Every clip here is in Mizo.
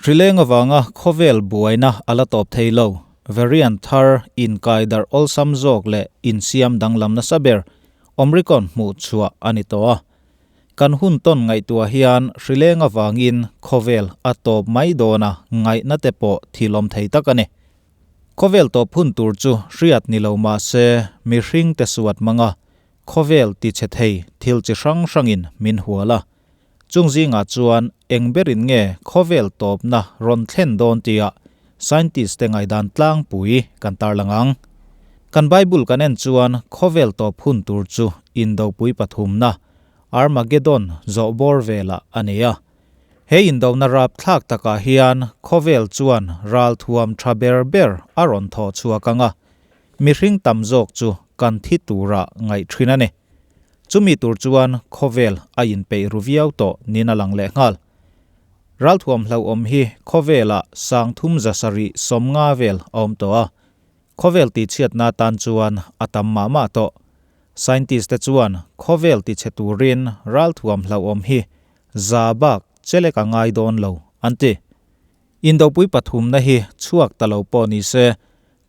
Hrileng avanga khawvel buaina a la tawp thei lo. Variant thar inkai darh awlsam zawk leh insiam danglam nasa ber Omicron hmuh chhuah a ni tawh a. Kan hun tawn ngaihtuah hian hrileng avangin khawvel a tawp mai dawna ngaihna te pawh thil awm thei tak a ni. Khawvel tawp hun tur chu hriat ni lo mah se mihring te suat hmanga khawvel tichhe thei thil chi hrang hrangin min hual a. Chung zingah chuan eng berin nge khawvel tawpna rawn thlen dawn tia scientist te ngaihdan tlangpui kan tarlang ang. Kan Bible kan en chuan khawvel tawp hun tur chu indopui pathumna, Armageddon zawh bawr velah a nei a. He indona rapthlak takah hian khawvel chuan ralthuam tha ber ber a rawn thawh chhuak ang a, mihring tam zawk chu kan thi tura ngaih thin a ni. Chumi tur chuan khawvel a inpeih ru viau tawh niin a lang lehnghal. Ralthuam hlauhawm hi khawvelah 3750 vel a awm tawh a, khawvel tihchhiatna atan chuan a tam mah mah tawh. Scientist te chuan khawvel tichhe turin ralthuam hlauhawm hi za bak chelek a ngai dawn lo an ti. Indopui pathumna hi chhuak ta lo pawh ni se,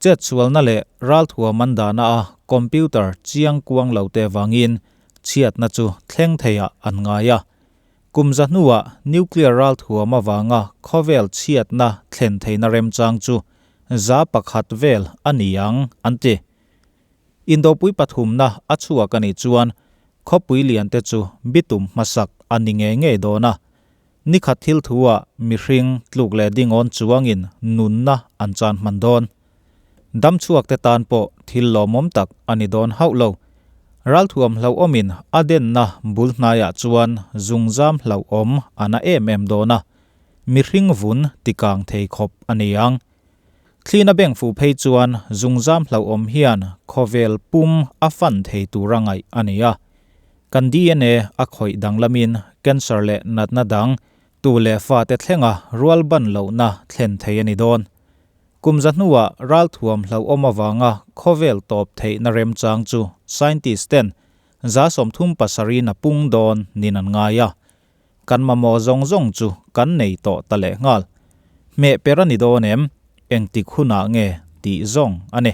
chetsualna leh ralthuam an dahna a computer chiang kuang lo te vangin chhiatna chu thleng theiah an ngai a. Kum za hnuah nuclear ralthuam avanga khawvel chhiatna thlen theihna remchang chu 1% vel a ni ang an ti. Indopui pathumna a chhuak a nih chuan khawpui lian te chu bitum hmasak a ni ngei ngei dawn a. Nikhat thil thu-ah mihring tluk leh dingawn chuangin nunna an chan hman dawn. Dam chhuak te tan pawh thil lawmawm tak a ni dawn hauh lo. Ralthuam hlauhawmin a denna bul hnaiah chuan zungzam hlauhawm a na em em dawn a, mihring vun tikang thei khawp a ni ang. Thlina beng fuh phei chuan zungzam hlauhawm hian khawvel pum a fan thei tura ngaih a ni a. Kan DNA a khawih danglamin cancer leh natna dang tu leh fate thlenga rual ban lohna thlen thei a ni dawn. Kum za hnuah ralthuam hlauhawm avanga khawvel tawp theihna remchang chu scientist ten 37% a pung dawn nin an ngai a. Kan mamawh zawng zawng chu kan nei tawh ta lehnghal. Hmeh per a ni dawn em? Engtik hunah nge tih zawng a ni.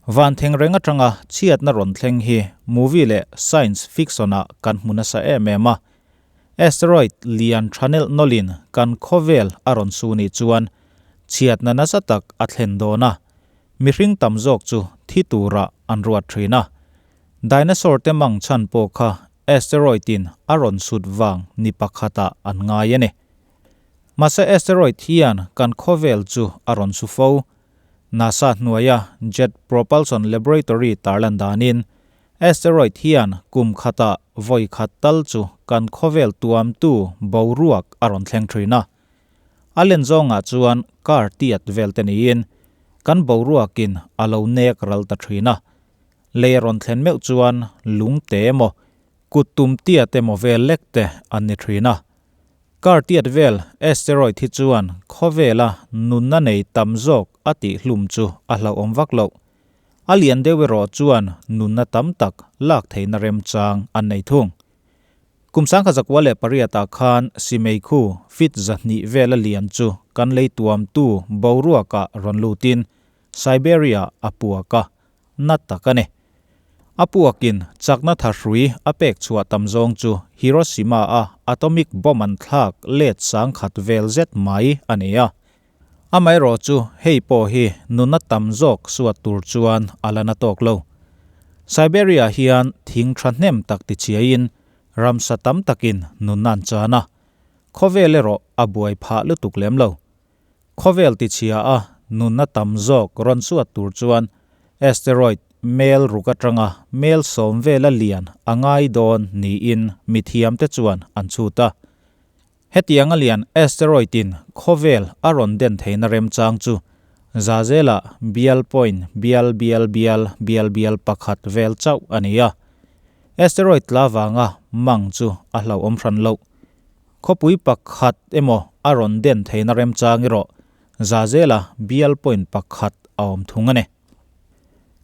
Van theng reng atanga chhiatna rawn thleng hi movie leh science fiction-ah kan hmu nasa em em a. Asteroid lian tha nelh nawlhin kan khawvel a rawn su nih chuan chhiatna nasa tak a thlen dawn a. Mihring tam zawk chu thi turah an ruat thin a. Dinosaur te mang chhan pawh kha asteroid in a rawn sut vang ni pakhatah an ngai a ni. Mahse asteroid hian kan khawvel chu a rawn su fo. NASA hnuaia Jet Propulsion Laboratory tarlan danin asteroid hian kum khatah vawi khat tal chu kan khawvel tuamtu boruak a rawn thleng thin a. A len zawngah chuan car tiat vel te niin kan boruakin a lo nek ral ta thin a. Lei a rawn thlen meuh chuan lung te emaw, kut tum tiat emaw vel lek te an ni thin a. Kar tiat vel asteroid hi chuan khawvela nunna nei tam zawk a tih hlum chu a hlauhawm vak loh. A lian deuh erawh chuan nunna tam tak lak theihna remchang an nei thung. Kum 1908 ah khan Simei khu feet 200 vela lian chu kan lei tuamtu boruakah rawn lutin Siberia a puak a, na tak a ni. A puakin chakna thahrui a pek chhuah tam zawng chu Hiroshima a atomic bomb an thlak let 10,000 vel zet mai a ni a. Amaherawh chu hei pawh hi nuna tam zawk suat tur chuan a la na tawk lo. Siberia hian thing thahnem tak tichhiain ramsa tam takin nunna an chan a, khawvel erawh a buai phah lutuk lem lo. Khawvel tichhia a nunna tam zawk rawn suat tur chuan asteroid mel ruk atanga mel 10 vela lian a ngai dawn niin mithiamte chuan an chhut a. Hetiang a lian asteroid in khawvel a rawn den theihna remchang chu zazela bial point bial bial bial bial bial pakhat vel chauh a ni a. Asteroid tla vanga mang chu a hlauhawm hran loh. Khawpui pakhat emaw a rawn den theihna remchang erawh zazela bial point pakhat a awm thung a ni.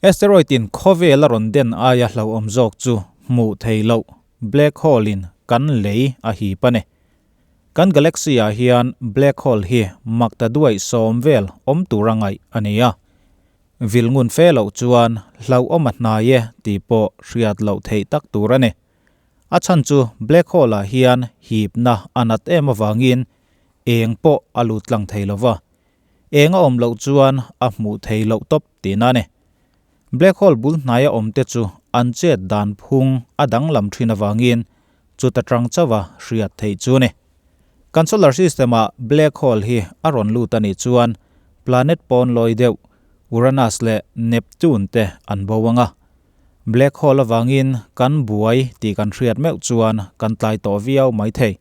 Asteroid in khawvel a rawn den aia hlauhawm zawk chu hmuh thei loh black hole in kan lei a hip a ni. Kan galaxy-ah hian black hole hi maktaduaih sawm vel awm tura ngaih a ni a. Vil ngun fe loh chuan hlauhawm a hnai e tih pawh hriat loh theih tak tur a ni. A chhan chu black hole-ah hian hipna a nat em avangin eng pawh a lut tlang thei lo va. Eng a awm loh chuan a hmuh thei loh tawp tihna a ni. Black hole bul hnaia awmte chu an chet dan phung a danglam thin avangin chuta tang chauha hriat theih chu a ni. Kan solar system-ah black hole hi a rawn lut a nih chuan planet pawn lawi deuh Uranus leh Neptune te an bo ang a. Black hole avangin kan buai tih kan hriat meuh chuan kan tlai tawh viau mai thei.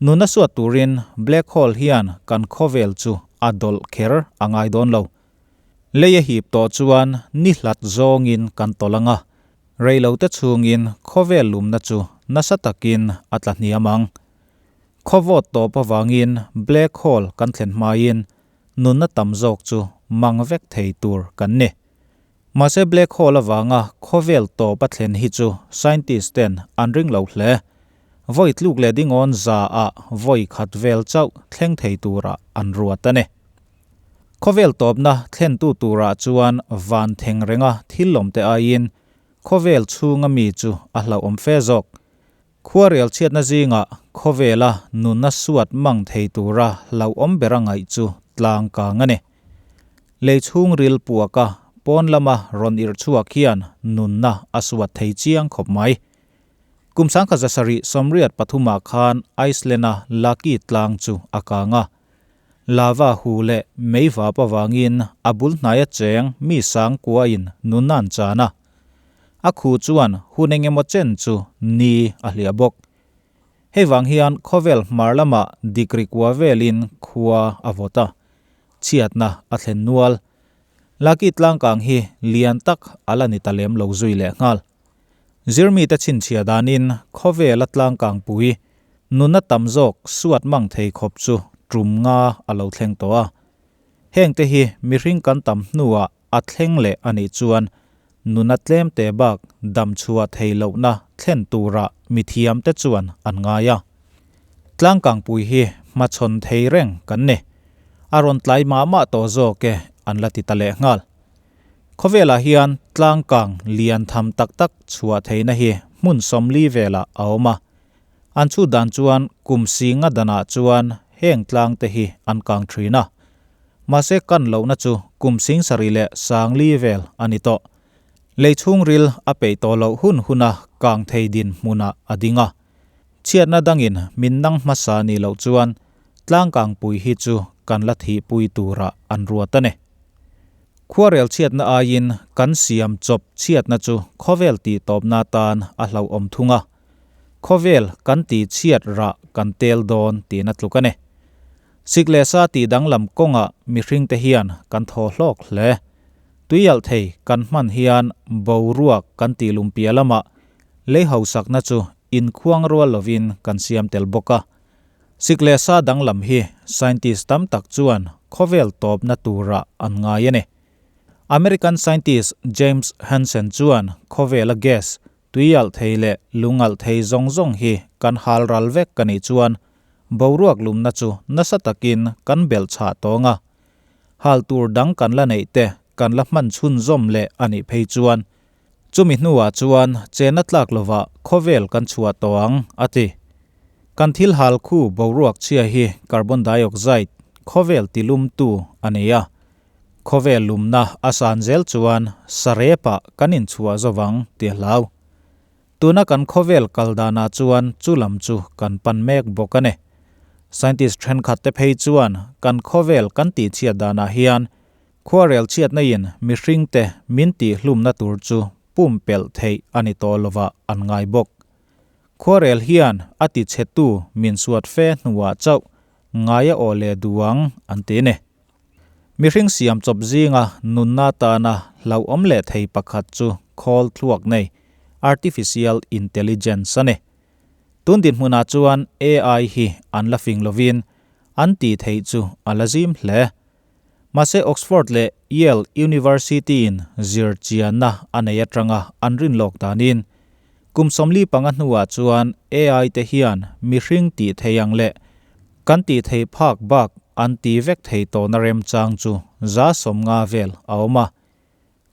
Nuna suat turin black hole hian kan khawvel chu a dawlh kher a ngai dawn lo. Lei a hip tawh chuan ni hlat zawngin kan tawlh ang a, reilote chhungin khawvel lumna chu nasa takin a tla hniam ang. Khawvawt tawp avangin black hole kan thlen hmaiin nunna tam zawk chu mang vek thei tur kan ni. Mahse black hole avanga khawvel tawp a thlen hi chu scientist ten an ring lo hle. Vawi tluk leh dingawn za ah vawi khat vel chauh thleng thei tura an ruat a ni. Khawvel tawpna thlentu turah chuan van theng renga thil lawmte aiin khawvel chhunga mi chu a hlauhawm fe zawk. Khuarel chhiatna zingah khawvela nunna suat mang thei tura hlauhawm bera ngaih chu tlang kang a ni. Lei chhungril puaka pawn lama rawn irh chhuak hian nunna a suat thei chiang khawp mai. Kum 1783ah khan Iceland-a Laki tlang chu a kang a. Lava hu leh meivap avangin a bul hnaia cheng mi sang kuain nunna an chan a. A khu chuan hun eng emaw chen chu ni a hliah bawk. Hei vang hian khawvel hmar lamah degree kua velin khua a vawt a, chhiatna a thlen nual. Laki tlangkang hi lian tak a la ni ta lem lo zui lehnghal. Zirmite chhinchhiah danin khawvela tlangkangpui nuna tam zawk suat mang thei khawp chu tum nga a lo thleng tawh a. Hengte hi mihring kan tam hnuah a thleng leh a nih chuan nuna tlemte bak dam chhuah thei lohna thlen turah mithiamte chuan an ngai a. Tlangkangpui hi hmachhawn thei reng kan ni. A rawn tlai mah mah tawh zawk e an la ti ta lehnghal. Khawvelah hian tlangkang lian tham tak tak chhuah theihna hi hmun sawmli velah a awm a. An chhut dan chuan kum singa danah chuan heng tlang te hi an kang thin a. Mahse kan lohna chu kum sing sarih leh sangli vel a ni tawh. Lei chhungril a peih tawh loh hun huna kang thei din hmunah a ding a. Chhiatna dangin min nang hmasa nih loh chuan tlangkangpui hi chu kan la thihpui turah an ruat a ni. Khuarel chhiatna aiin kan siam chawp chhiatna chu khawvel tih tawpna atan a hlauhawm thung a. Khawvel kan tih chhiat rah kan tel dawn tihna tluk a ni. Sik leh sa tih danglam kawngah mihringte hian kan thaw hlawk hle. Tuialh thei kan hman hian boruak kan tih lum piah lamah lei hausakna chu inkhuang rual lovin kan siam tel bawk a. Sik leh sa danglam hi scientist tam tak chuan khawvel tawpna turah an ngai a ni. American scientist James Hansen chuan khawvela gas, tuialh thei leh lungalh thei zawng zawng hi kan hal ral vek ka nih chuan boruak lumna chu nasa takin kan belh chhah tawng a. Hal tur dang kan la neih te kan la hman chhunzawm leh a nih phei chuan Chumi hnuah chuan chena tlak lovah khawvel kan chhuah tawh ang, a ti. Kan thil hal khu boruak chhia hi carbon dioxide, khawvel tilumtu, a ni a. Khawvel lumna a san zel chuan sarepah kan inchhuah zovang ti a hlau. Tuna kan khawvel kal danah chuan chu lam chu kan pan mek bawk a ni. Scientist thenkhat te phei chuan kan khawvel kan tihchhiat danah hian Khuarel chhiatna in mihringte min tihhlumna tur chu pumpelh theih a ni tawh lovah an ngai bawk. Khuarel hian a ti chhetu min suat fe hnuah chauh ngai a aw leh duh ang an ti ni. Mihring siam chawp zinga nunna tana hlauhawm leh thei pakhat chu khawl thluak nei, artificial intelligence, a ni. Tun dinhmunah chuan AI hi an la fing lovin an tih theih chu a la zim hle. Mahse Oxford leh Yale University-in zir chianna a nei atanga an rin lawk danin, kum 45 hnuah chuan AI te hian mihring tih thei ang leh Kan tih theih phak bak an ti vek thei tawhna remchang chu 50% vel a awm a.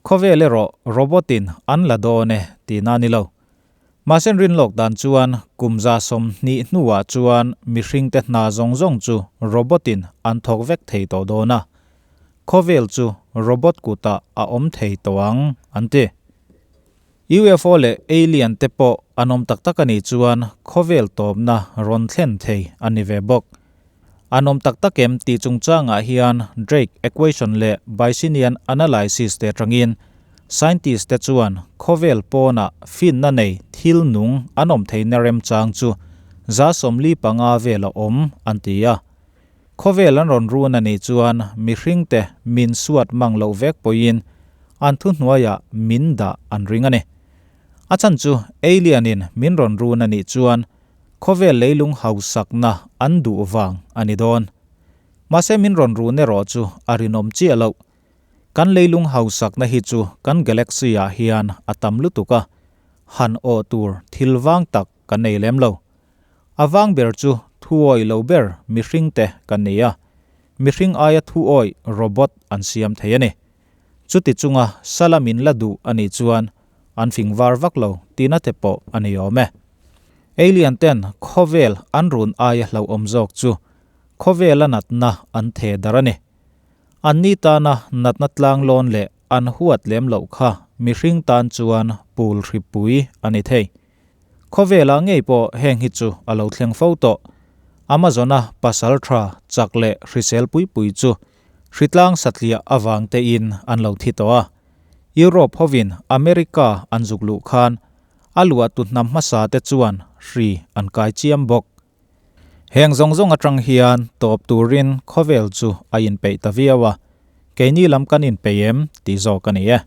Khawvel erawh robot in an la dawn e tihna a ni lo. Mahse rinlawk dan chuan kum 20 hnuah chuan mihringte hna zawng zawng chu robot in an thawk vek thei tawh dawn a. Khawvel chu robot kutah a awm thei tawh ang an ti. UFO leh alien te pawh an awm tak tak a nih chuan khawvel tawpna rawn thlen thei a ni ve bawk. An awm tak tak em tih chungchangah hian Drake equation leh Bayesian analysis te atangin scientist te chuan khawvel pawnah finna nei thil nung an awm theihna remchang chu 45 vel a awm an ti a. Khawvel an rawn run a nih chuan mihringte min suat mang loh vek pawhin an thuhnuaiah min dah an ring a ni. A chhan chu alien-in min rawn run a nih chuan khawvel leilung hausakna an duh vang a ni dawn. Mahse min rawn run erawh chu a rinawm chiah loh. Kan leilung hausakna hi chu kan galaxy-ah hian a tam lutuk a, han awh tur thil vang tak kan nei lem lo. A vang ber chu thuawi lo ber mihringte kan ni a, mihring aia thuawi robot an siam thei a ni. Chuti chunga sala min la duh a nih chuan an fing var vak lo tihna te pawh a ni awm e. Alien ten khawvel an run aia hlauhawm zawk chu khawvela natna an theh darh a ni. Anni tana natna tlanglawn leh an huat lem loh kha mihring tan chuan pul hripui a ni thei. Khawvelah ngei pawh heng hi chu a lo thleng fo tawh. Amazon-a pasal tha chak leh hrisel pui pui chu hritlang satliah avang tein an lo thi tawh a. Europe hovin America an zuk luh khan a luahtu hnam hmasa te chuan hri an kai chiam bawk. Heng zawng zawng atang hian tawp turin khawvel chu a inpeih ta viau a, keini lam kan inpeih em tih zawk a ni e.